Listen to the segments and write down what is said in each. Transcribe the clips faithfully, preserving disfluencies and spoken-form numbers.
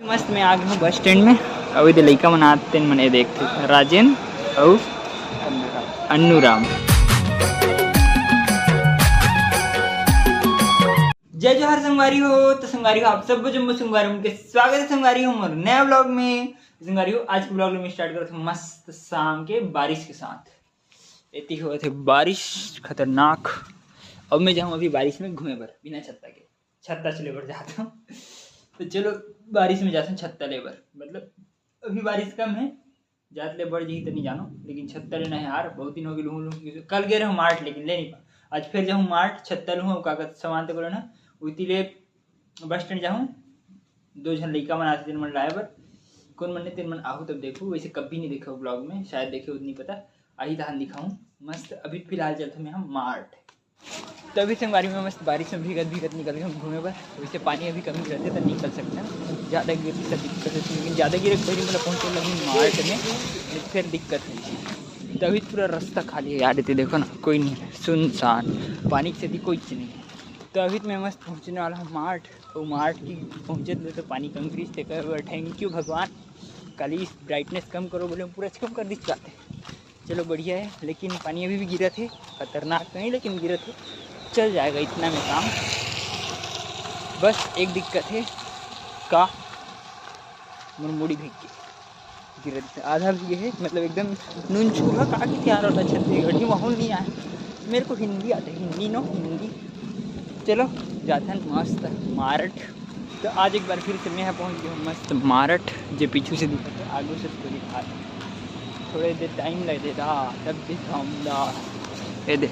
मस्त मैं आ गे हूँ बस स्टैंड में। अउ एदे लइका मन आत तेन मन ए देखथे, राजेन अउ अन्नू राम। जय जोहार संगवारी हो। तो संगवारी हो, आप सब जम्मो संगवारी मन के स्वागत है संगवारी हो मोर नया ब्लॉग में। संगवारी हो, आज के ब्लॉग में स्टार्ट करत हूँ मस्त शाम के बारिश के साथ। एती होत हे बारिश खतरनाक। अब मैं जाऊँ अभी बारिश में घूमे बर बिना छत्ता के, छत्ता से ले बर जात हूँ। तो चलो, बारिश में जात हूँ छत्ता ले बर। मतलब अभी बारिश कम है, जात ले बर जही तनी जानो, लेकिन छत्ता लेना है यार, बहुत दिन हो गए लूहूँ लूहूँ। कल गए रहूँ मार्ट, लेकिन ले नहीं पा। आज फिर जाऊँ मार्ट, छत्ता लूहूँ, कागज सामान तक लेना। उती ले बस स्टैंड जाहूँ, दो झन लइका मन आथे तेन मन लाए बर। कौन मन ने तेन मन आहू तब देखू, वैसे कभी नहीं देखे ब्लॉग में, शायद देखे हो नहीं पता। आही तहान दिखाऊँ। मस्त अभी फिलहाल चलत हूँ मैं हम मार्ट। तभी संगवारी में मस्त बारिश में भीगत भीगत निकल गए हम घूमे बर। वैसे पानी अभी कमी रहते तो निकल सकते हैं, ज़्यादा गिरती तो दिक्कत होती, लेकिन ज़्यादा गिरे के पहले मतलब पहुँचे लगी मार्ट में, फिर दिक्कत होती। तभी पूरा रास्ता खाली है यार, एती देखो ना, कोई नहीं है, सुनसान, पानी के सेती कोई चीज नहीं है। तो अभी तो मैं मस्त पहुँचने वाला हूँ मार्ट। तो मार्ट की पहुँचे तो पानी कम गिरिस, तेकर बर थैंक यू भगवान। काली ब्राइटनेस कम करो बोले, पूरा कम कर दिस जाते। चलो बढ़िया है, लेकिन पानी अभी भी गिरत हे, खतरनाक तो नहीं लेकिन गिरत हे, चल जाएगा इतना में काम। बस एक दिक्कत है, का मोर मुड़ी भीग के गिरत हे, आधा भीगे है, मतलब एकदम नून छुहा का की तैयार होता छत्तीसगढ़ी माहौल नहीं आया। मेरे को हिंदी आता है, हिंदी नो हिंदी। चलो जाथन मस्त मार्ट। तो आज एक बार फिर से मैं यहाँ पहुँच गया हूँ मस्त मार्ट, जे पीछू से दिखत है, आगू से तो दिखा थोड़े देर टाइम लग देता, तब दिखाऊंगा। ये दे,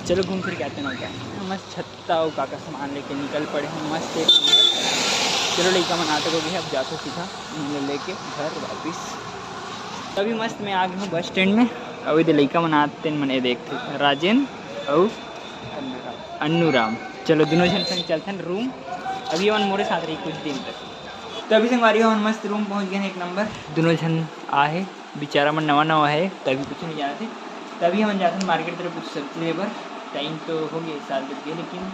चलो घूम फिर के आते हैं ना क्या। मस्त छत्ता और काका सामान लेके निकल पड़े हैं मस्त एक नंबर। चलो लइका मन आते हो गए, अब जाते सीधा उन्हें लेके घर वापस। तभी मस्त मैं आ गया हूँ बस स्टैंड में। अउ एदे लइका मन आत तेन मन ए देखथे, राजेन अउ अन्नू राम। चलो दोनों झन संग चलथन रूम। अभी हमन मोरे साथ रही कुछ दिन तक। तो अभी संगवारी हो, हमन मस्त रूम पहुँच गए हैं एक नंबर। दोनों झन आहे, बेचारा मन नवा नवा है, तभी कुछ नहीं जानत हे। तभी हमन जाथन मार्केट तरफ कुछ सब्जी ले बर। टाइम तो हो गया, सात बज गए, लेकिन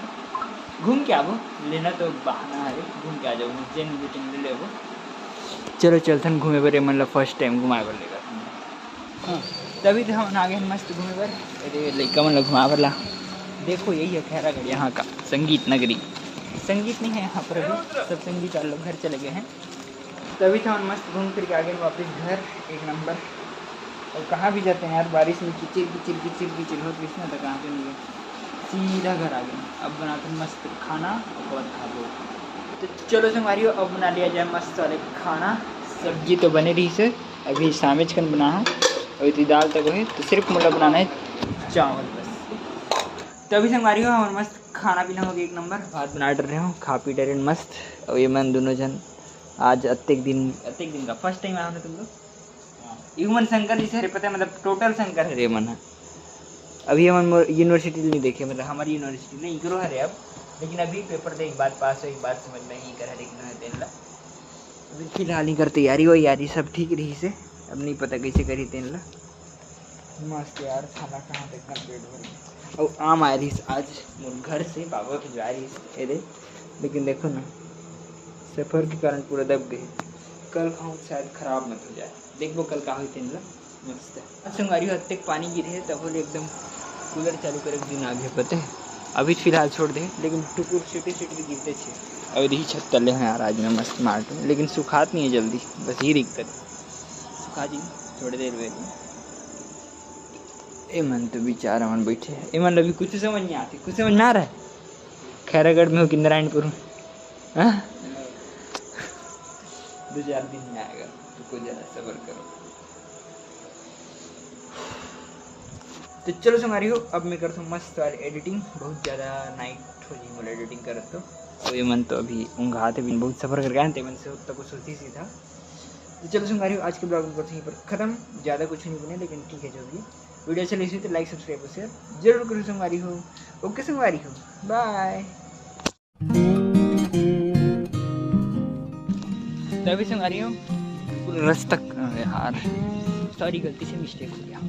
घूम के आबो, लेना तो बहाना है, घूम के आ जाओ, जेन मीटिंग ले लेबो। चलो चलथन घूमे बर, एमन ला फर्स्ट टाइम घुमाए बर लेकर। हाँ, तभी तो हमन आ गए हैं मस्त घूमे बर। अरे लइका मन ला घुमाए बर ला। देखो यही है खैरागढ़, यहाँ का संगीत नगरी। संगीत नहीं है यहाँ पर अभी, सब संगीत वाले लोग घर चले गए हैं। तभी तो हमन मस्त घूम फिर के आ गए वापस घर एक नंबर। और कहाँ भी जाते हैं यार, बारिश में किचिर किचिर किचिर किचिर होत रहिस ना, तो कहाँ पे नहीं गए, सीधा घर आ गए। अब बनाते हैं मस्त खाना, ओकर बाद खाबो। तो चलो संगवारी हो, अब बना लिया जाए मस्त वाले खाना। सब्जी तो बने रहिस हे, अभी सामेच कन बना है, अभी तो दाल तक है, तो सिर्फ मोला बनाना है चावल बस। तो अभी संगवारी हो, हमर मस्त खाना पीना हो गया एक नंबर, भात बना डर रहे हो, खा पी डरे मस्त। और ये मन दोनों जन आज अतेक दिन, अतेक दिन का फर्स्ट टाइम आया हो ना तुम लोग। ह्यूमन शंकर जी से हरे पता है, मतलब टोटल शंकर हरे मन है। अभी हमन मोर यूनिवर्सिटी नहीं देखे, मतलब हमारी यूनिवर्सिटी नहीं, इकरो हरे अब, लेकिन अभी पेपर दे एक बात पास हो, एक बात समझ में नहीं कर हरे कितना है तेन ला। अभी फिलहाल इकर तैयारी हो यारी सब ठीक रहिस हे, अब नहीं पता कैसे करी तेन ला। मस्त यार, खाना कहाँ तक एकदम पेट भर गया। और आम आए रहिस आज मोर घर से, बाबा के जा रहिस एदे, लेकिन देखो ना, सफर के कारण पूरा दब गए। कल खाऊँ शायद खराब मत हो जाए, देखबो कल का होई तेन ला। मस्त है। आज संगवारी हो, अतेक पानी गिरे है, तब ले एकदम कूलर चालू करे के दिन आ गए, पता है। अभी फिलहाल छोड़ दे, लेकिन टुकुर सिटी सिटी गिरते छे। और यही छत तले हैं यार, आज मैं मस्त मार्ट में, लेकिन सुखात नहीं है जल्दी, बस ये दिक्कत है। सुखा जी, थोड़ी देर में। ए मन तो बेचारा मन बैठे हैं, ए मन अभी कुछ समझ नहीं आती, कुछ समझ ना रहा है। खैरागढ़ में हो कि नारायणपुर में? हाँ? दो चार दिन में आएगा, तो कुछ ज़्यादा सब्र करो। तो चलो संगवारी हो, अब मैं करता हूँ मस्त वाली एडिटिंग। बहुत ज़्यादा नाइट हो जी मोला एडिटिंग करत तो। तो ये मन तो अभी ऊँघात हे, बहुत सफर करके आए हैं, ते मन से होता कुछ होती सी था। तो चलो संगवारी हो, आज के ब्लॉग को यहीं पर ख़त्म। ज़्यादा कुछ नहीं बने, लेकिन ठीक है जो भी। वीडियो अच्छा लगे तो लाइक, सब्सक्राइब और शेयर जरूर करो संगवारी हो। ओके संगवारी हो, बाय। तभी संगवारी हो, पूरा रास्ता, यार सॉरी, गलती से मिस्टेक हो गया।